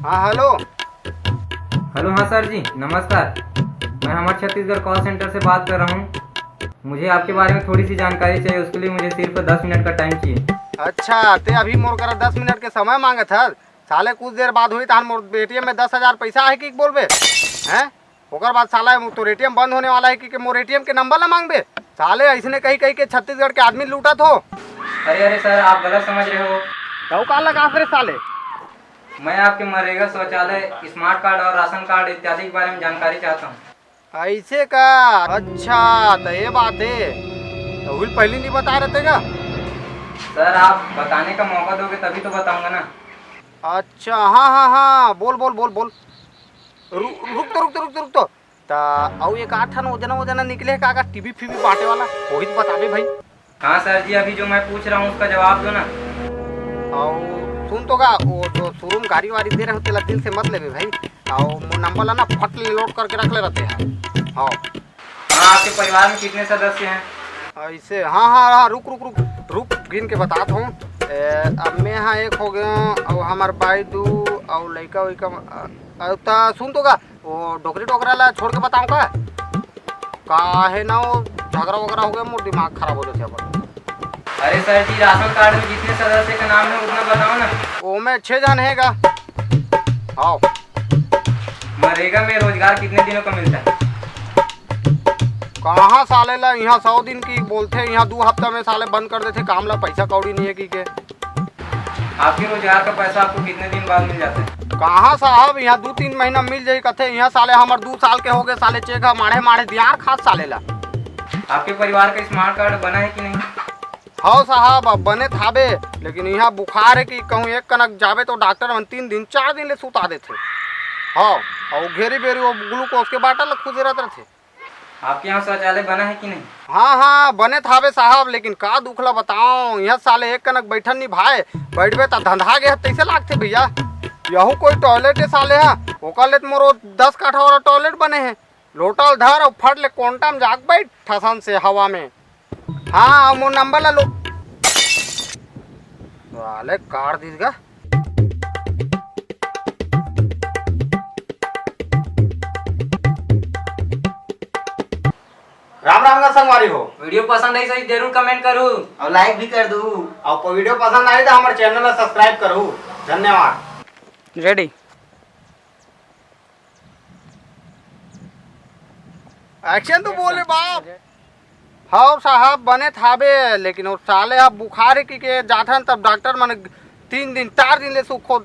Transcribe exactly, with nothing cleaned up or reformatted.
हाँ, hello. Hello, हाँ sir जी, नमस्कार। मैं हमारे छत्तीसगढ़ कॉल सेंटर से बात कर रहा हूँ। मुझे आपके बारे में थोड़ी सी जानकारी चाहिए, उसके लिए मुझे सिर्फ दस मिनट का टाइम चाहिए। अच्छा, ते अभी मोर करा दस मिनट के समय मांगत हस? साले, कुछ देर बाद होही तहन मोर एटीएम में दस हजार पैसा है कि बोलबे? हैं? ओकर बाद साला, तोर एटीएम बंद होने वाला है कि, कि मोर एटीएम के नंबर ला मांगबे? साले, ऐसने कही कही के छत्तीसगढ़ के आदमी लूटत हो। अरे अरे सर, आप गलत समझ रहे हो। तो का लगा फिर साले? मैं आपके मनरेगा शौचालय, स्मार्ट कार्ड और राशन कार्ड इत्यादि के बारे में जानकारी चाहता हूँ। ऐसे का? अच्छा, तो ये बात है। तो उहिल पहले नहीं बता रहे थे का? सर, आप बताने का मौका दोगे तभी तो बताऊंगा ना। अच्छा, हाँ हाँ हाँ, बोल बोल बोल बोल। रु-, रुक तो, रुक तो, रुक तो, रुक तो। ता अउ एक आठ ठन ओजना ओजना निकले हे का, का टीवी फीवी बांटे वाला, वही तो बताबे भाई। हाँ सर जी, अभी जो मैं पूछ रहा हूँ उसका जवाब दो ना। अउ सुन तो गा, वो जो शोरूम गाड़ी वाड़ी दे रहे हो, तेला दिल से मत लेबे भाई। अउ वो नंबर ला ना फट ले नोट करके रख ले रहते हैं। हाँ। हाँ, आपके परिवार में कितने सदस्य हैं? ऐसे, हाँ हाँ हाँ, रुक रुक रुक रुक, गिन के बतात हूँ। ए, अब मैं हाँ एक हो गया, अउ हमार बाई दू, अउ लइका उइका, अ, अ, ता सुन तो गा, वो डोकरी डोकरा ला छोड़ के बताऊं का? का है ना, वो झगड़ा वगड़ा हो गया, मोर दिमाग खराब हो जाते अपन। अरे सर जी, राशन कार्ड में जितने सदस्य का नाम है उतना बताओ ना। ओमे छह जन है गा। हाँ। मनरेगा में रोजगार कितने दिनों का मिलता है? कहाँ साले ला, यहाँ सौ दिन की बोलते, यहाँ दो हफ्ता में साले बंद कर देते काम ला, पैसा कौड़ी नहीं है की के। आपके रोजगार का पैसा आपको कितने दिन बाद मिल जाता है? कहाँ साहब, यहाँ दो तीन महीना मिल जाई कथे, यहाँ साले हमर दो साल के हो गए, साले चेक ह माढ़े माढ़े दियार खास साले ला। आपके परिवार का स्मार्ट कार्ड बना है कि नहीं? हाँ साहब, अब बने थाबे, लेकिन यहाँ बुखार है कि कहूँ एक कनक जाबे तो डॉक्टर मन तीन दिन चार दिन ले सुता देथे। हाँ, और घेरी बेरी वो ग्लूकोज के बाटल ला खुदे रहत रहथे। आपके यहाँ शौचालय बना है कि नहीं? हाँ हाँ, बने थाबे साहब, लेकिन का दुख ला बताओ, यहाँ साले एक कनक बैठन नहीं भाए, बैठबे त धंधा गे ह, तैसे लागथे भैया। यहू कोई टॉयलेट है साले हा, ओकर ले त मोरो दस काठा वाला टॉयलेट बने है। लोटा ल धर अउ फट ले कोंटा में जाके बैठ ठसन से हवा में। हाँ, अउ मोर नंबर ला लो। साले काट दीस गा। राम राम गा संगवारी हो। वीडियो पसंद आई सही जरूर कमेंट करू। और लाइक भी कर दू। और वीडियो पसंद आई तो हमारे चैनल ला सब्सक्राइब करू। धन्यवाद। रेडी। एक्शन तो बोले बाप। हव साहब, बने थाबे, लेकिन वो साले अब बुखार है कि के जाथन तब डॉक्टर मन तीन दिन चार दिन ले सुखो।